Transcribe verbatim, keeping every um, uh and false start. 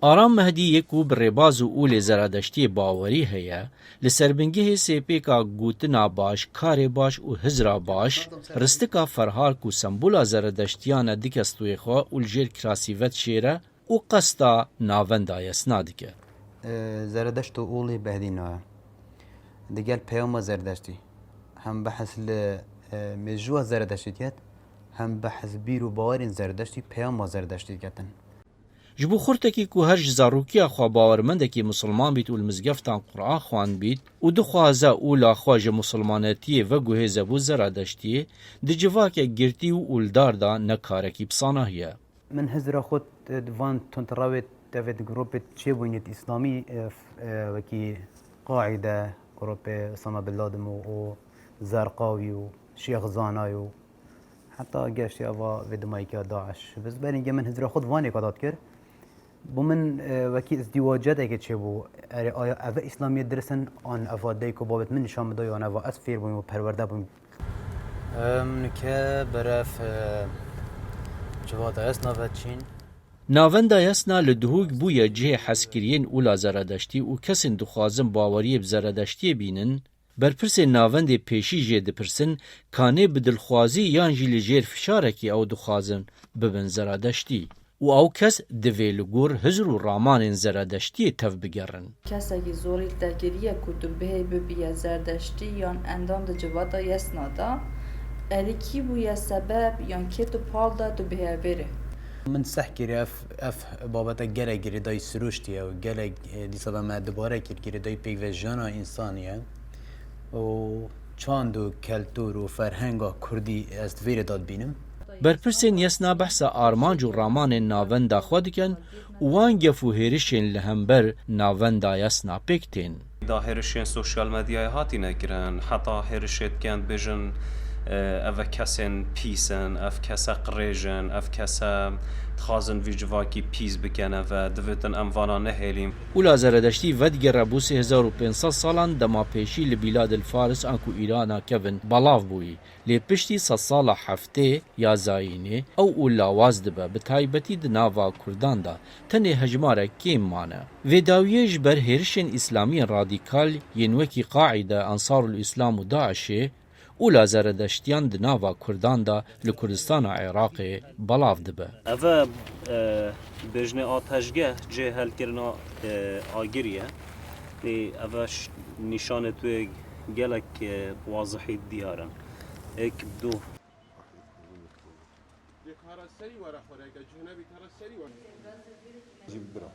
Aram Mehdî yê ku bi rêbaz û olê Zeradeştiyê bawerî heye, li ser bingehê sêpêka gotina baş, karê baş û hizra baş, ristika Ferhar ku sembola Zeredeştiyan e dike stûyê xwe û li jêr kirasî vedişêre û qesta navenda Yesna dike. E, Zeredeşt û olê Behdîna ye. Digel peyama Zeredeştî. Hem behs li, e, mêjûya Zeredeştî diket, hem behs bîr û bawerên Zeredeştî, peyama Zeredeştî diketin. Ji bo xurtekî ku her ji zarokiya xwe bawermendekî misilman bît û li mizgeftan Qur'an xwendbît û dixwaze ola xwe ji misilmanetiyê veguhêze bo Zeradeştiyê, di civakek girtî û oldar de ne karekî bi sanahî ye. Min hizra xwe di van tundrewê tevê di gropê çêbûyînê di îslamî, e, f-, e, wekî Qaîde, gropê Osama bin Laden û, û Zerqawî û Şêx Zanay û heta geştî eva vê dimayîkiya DAIŞ. Bi ziberîngê min hizra xwe di vanê ka dat kir. Bo min, e, wekî îzdîwaceteke çêbû. Erê, aya eve îslamiyê dirist in, an eva dayik û babet min nîşan bida, yan eva ez fêr bûm û perwerde bûm? Em nike berev, e, civata Yesna ve çîn. Navenda Yesna li Duhok bûye cihê hezkiriyên ola Zeredeştî û kesên dixwazin baweriyê bi Zeredeştiyê bînin, berpirsên navendê pêşî jê dipirsin, kanê bi dilxwazî yan jî li jêr fişarekî ew dixwazin bibin Zeredeştî. Û ew kes divê li gor hizr û ramanên Zeredeştiyê tevbigerin. Kesekî zorî li te kiriye ku tu bihê bibiye Zerdeştî yan endam di civata Yesna de, erê kî bûye sebeb yan kê tu pal da tu bihê vêrê? Min seh kiriye ev, ev babete gelek girêdayî sirûştî ye û gelek, e, dîsa ve me dubare kir girêdayî pêk ve jiyana însanî ye. û çand û keltûr û ferhenga kurdî ez di vê rê de dibînim. Berpirsên Yesna behsa armanc û ramanên navenda xwe dikin û wan gef û hêrişên li hember navenda Yesna pêk tên. Da hêrişên sosyal medyayê hatîne kirin, heta hêrişê dikin dibêjin, e, ev kesên pîs in, ev kese qirêj in, ev kese dixwazin vî civakî pîs bikin, ev divêtin em vana nehêlîn. Ola Zeredeştî vedigere bo sê hezar û pênc sed salan dema pêşî li Bîladil Faris anku Îrana kevin belav bûyî. Lê piştî sedsala heftê ya zayînê ew ol lawaz dibe, bi taybetî di nava Kurdan de tenê hejmarek kêm mane. Vê dawiyê ji ber hêrişên îslamiyên radîkal yên wekî Qaîde, Ensarul Îslam û DAIŞê, Ola Zeredeştiyan di nava Kurdan de li Kurdistana Iraqê belav dibe. Eve, e, bêjinê ateşgeh cihê helkirina, e, agirî ye. Ê, eve ş-, nîşanê wê gelek, e, wazihî diyar in. Êk du. Jî bira.